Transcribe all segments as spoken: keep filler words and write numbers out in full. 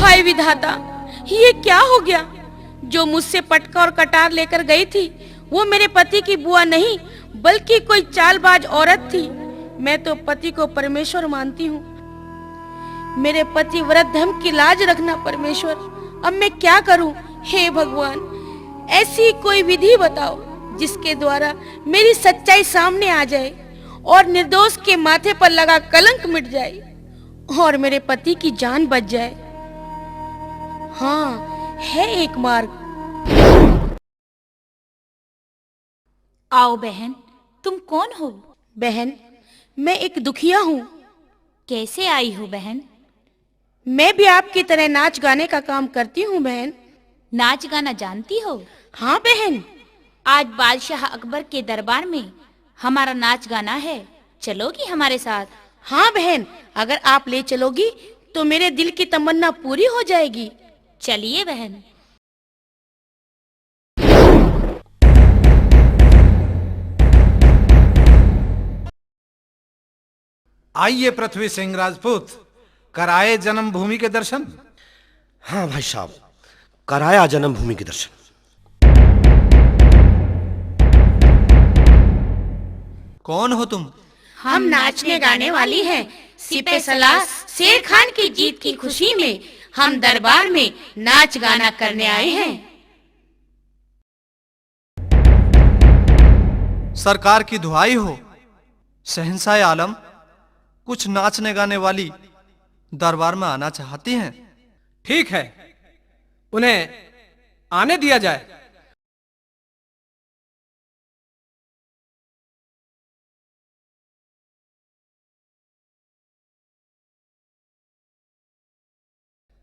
हाय विधाता, ये क्या हो गया? जो मुझसे पटका और कटार लेकर गई थी, वो मेरे पति की बुआ नहीं, बल्कि कोई चालबाज औरत थी। मैं तो पति को परमेश्वर मानती हूँ। मेरे पतिव्रत धर्म की लाज रखना परमेश्वर। अब मैं क्या करूँ? हे भगवान, ऐसी कोई विधि बताओ जिसके द्वारा मेरी सच्चाई सामने आ जाए और निर्दोष के माथे पर लगा कलंक मिट जाए और मेरे पति की जान बच जाए। हाँ, है एक मार्ग। आओ बहन, तुम कौन हो? बहन, मैं एक दुखिया हूँ। कैसे आई हो बहन? मैं भी आपकी तरह नाच गाने का काम करती हूँ बहन। नाच गाना जानती हो? हाँ बहन। आज बादशाह अकबर के दरबार में हमारा नाच गाना है, चलोगी हमारे साथ? हाँ बहन, अगर आप ले चलोगी तो मेरे दिल की तमन्ना पूरी हो जाएगी। चलिए बहन। आइए पृथ्वी सिंह राजपूत, कराए जन्मभूमि के दर्शन। हाँ भाई साहब, कराया जन्मभूमि के दर्शन। कौन हो तुम? हम नाचने गाने वाली हैं। सिपह सलार शेर खान की जीत की खुशी में हम दरबार में नाच गाना करने आए हैं। सरकार की दुहाई हो, शहंशाह आलम, कुछ नाचने गाने वाली दरबार में आना चाहती हैं। ठीक है, उन्हें आने दिया जाए।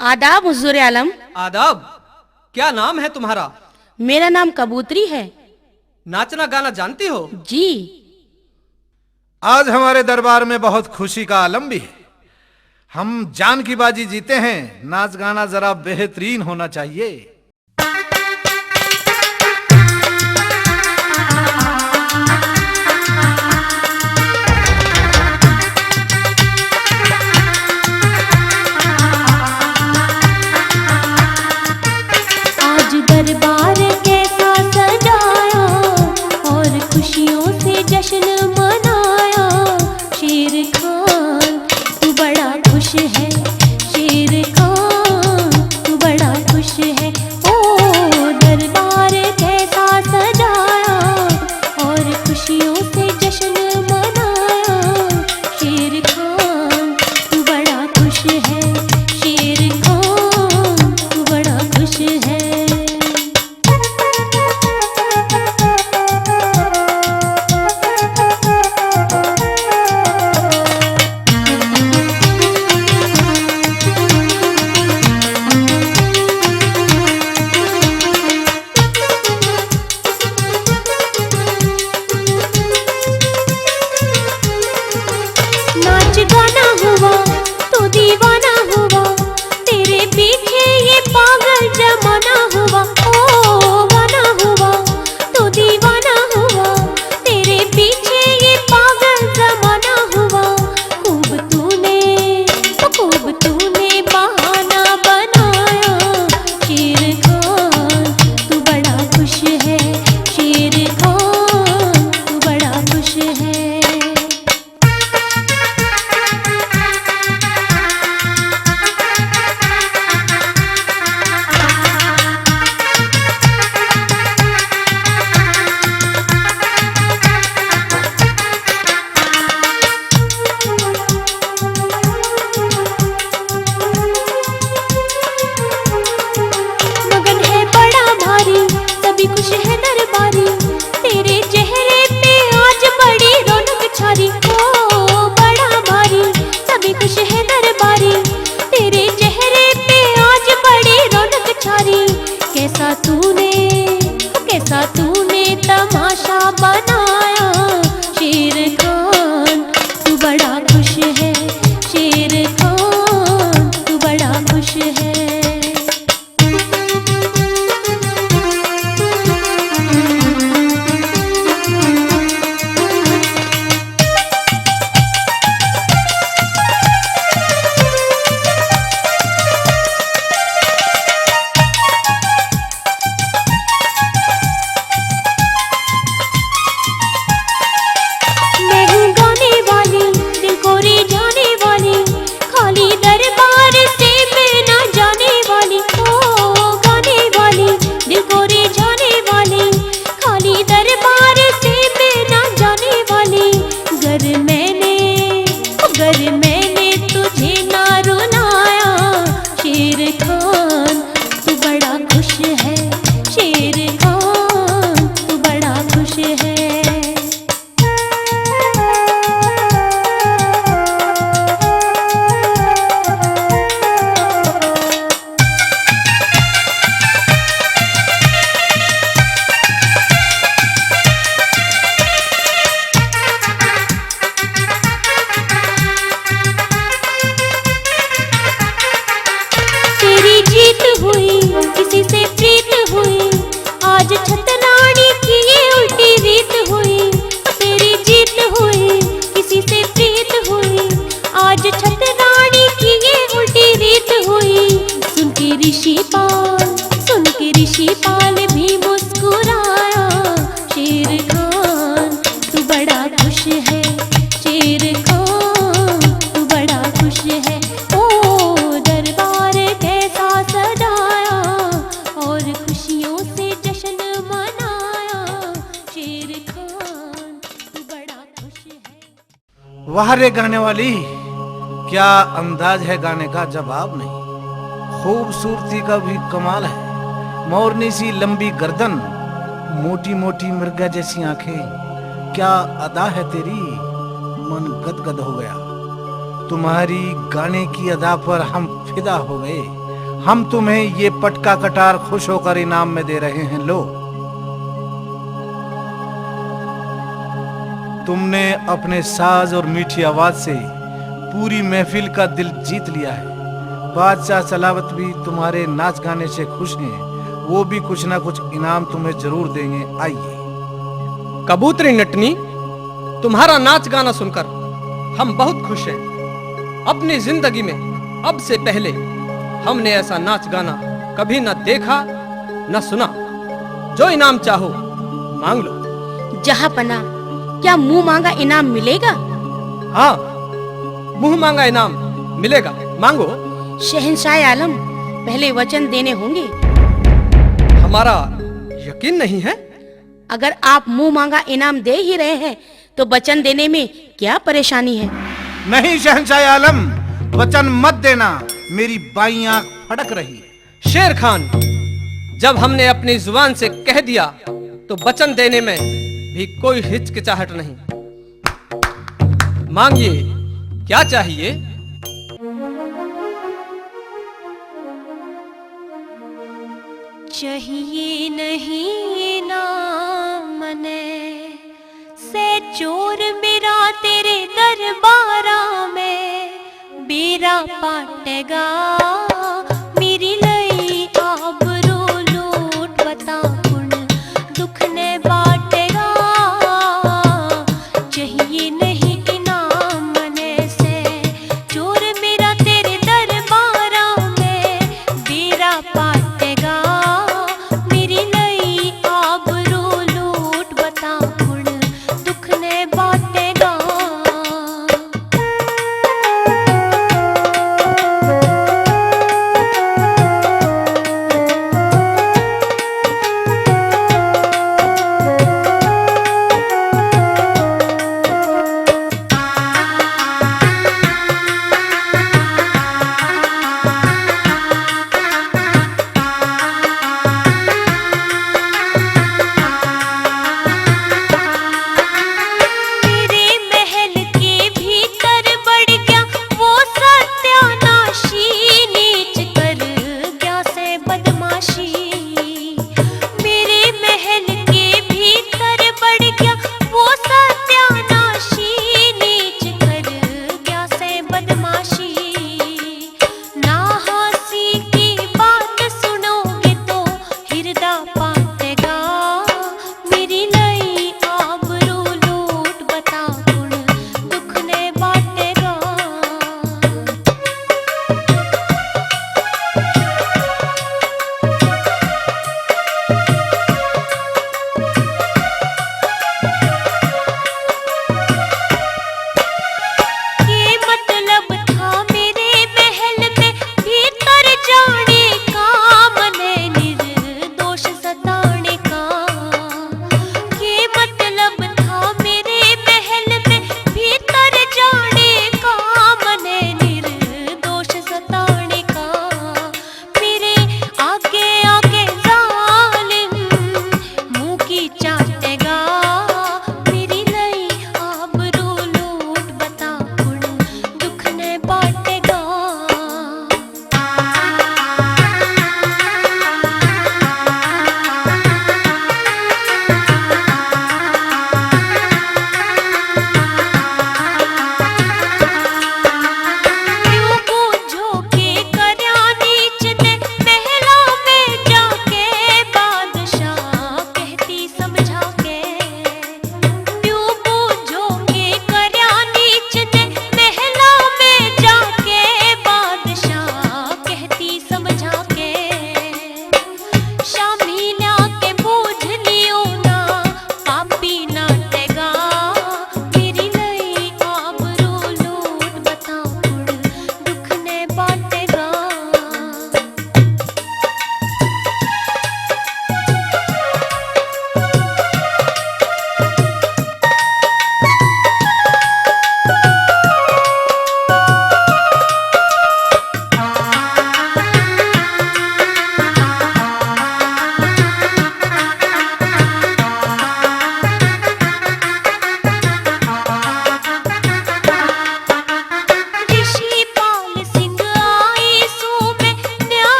आदाब हुजूर आलम। आदाब। क्या नाम है तुम्हारा? मेरा नाम कबूतरी है। नाचना गाना जानती हो? जी। आज हमारे दरबार में बहुत खुशी का आलम भी है। हम जान की बाजी जीते हैं, नाच गाना जरा बेहतरीन होना चाहिए। आज दरबार कैसा सजाया और खुशियों से जश्न मनाया। शेर खान तू बड़ा खुश है, शेर खान तू बड़ा खुश है। हुई, किसी से प्रीत हुई, आज छतरानी की ये उल्टी रीत हुई। तेरी जीत हुई, किसी से प्रीत हुई, आज छतरानी की ये उल्टी रीत हुई। सुन के ऋषि पाल, सुन के ऋषि पाल भी मुस्कुराया। शेर खान, तू बड़ा खुश है। शेर खान, तू बड़ा खुश है। ओ दरबार कैसा सजाया और खुशियों से जश्न मनाया। शेर खान, तू बड़ा खुश है। वाह रे गाने वाली, क्या अंदाज है गाने का, जवाब नहीं। खूबसूरती का भी कमाल है। मोरनी सी लंबी गर्दन, मोटी मोटी मिर्गा जैसी आंखें, क्या अदा है तेरी, मन गदगद हो गया। तुम्हारी गाने की अदा पर हम फिदा हो गए। हम तुम्हें ये पटका कटार खुश होकर इनाम में दे रहे हैं, लो। तुमने अपने साज और मीठी आवाज से पूरी महफिल का दिल जीत लिया है। बादशाह सलावत भी तुम्हारे नाच गाने से खुश हैं, वो भी कुछ ना कुछ इनाम तुम्हें जरूर देंगे। आइए। कबूतरी नटनी, तुम्हारा नाच गाना सुनकर हम बहुत खुश हैं। अपनी जिंदगी में अब से पहले हमने ऐसा नाच गाना कभी ना देखा, ना सुना। जो इनाम चाहो, मांग लो। जहांपना, क्या मुंह मांगा इनाम मिलेगा? हाँ, मुंह मांगा इनाम मिलेगा, मांगो। शहंशाह आलम, पहले वचन देने होंगे। हमारा यकीन नहीं है। अगर आप मुंह मांगा इनाम दे ही रहे हैं, तो वचन देने में क्या परेशानी है? नहीं शहंशाह आलम, वचन मत देना, मेरी बाईं आंख फड़क रही है। शेर खान, जब हमने अपनी जुबान से कह दिया, तो वचन देने में भी कोई हिचकिचाहट नहीं। मांगिए, क्या चाहिए? चाहिए नहीं ना मने से चोर मेरा तेरे दरबारा में बेरा पाटेगा।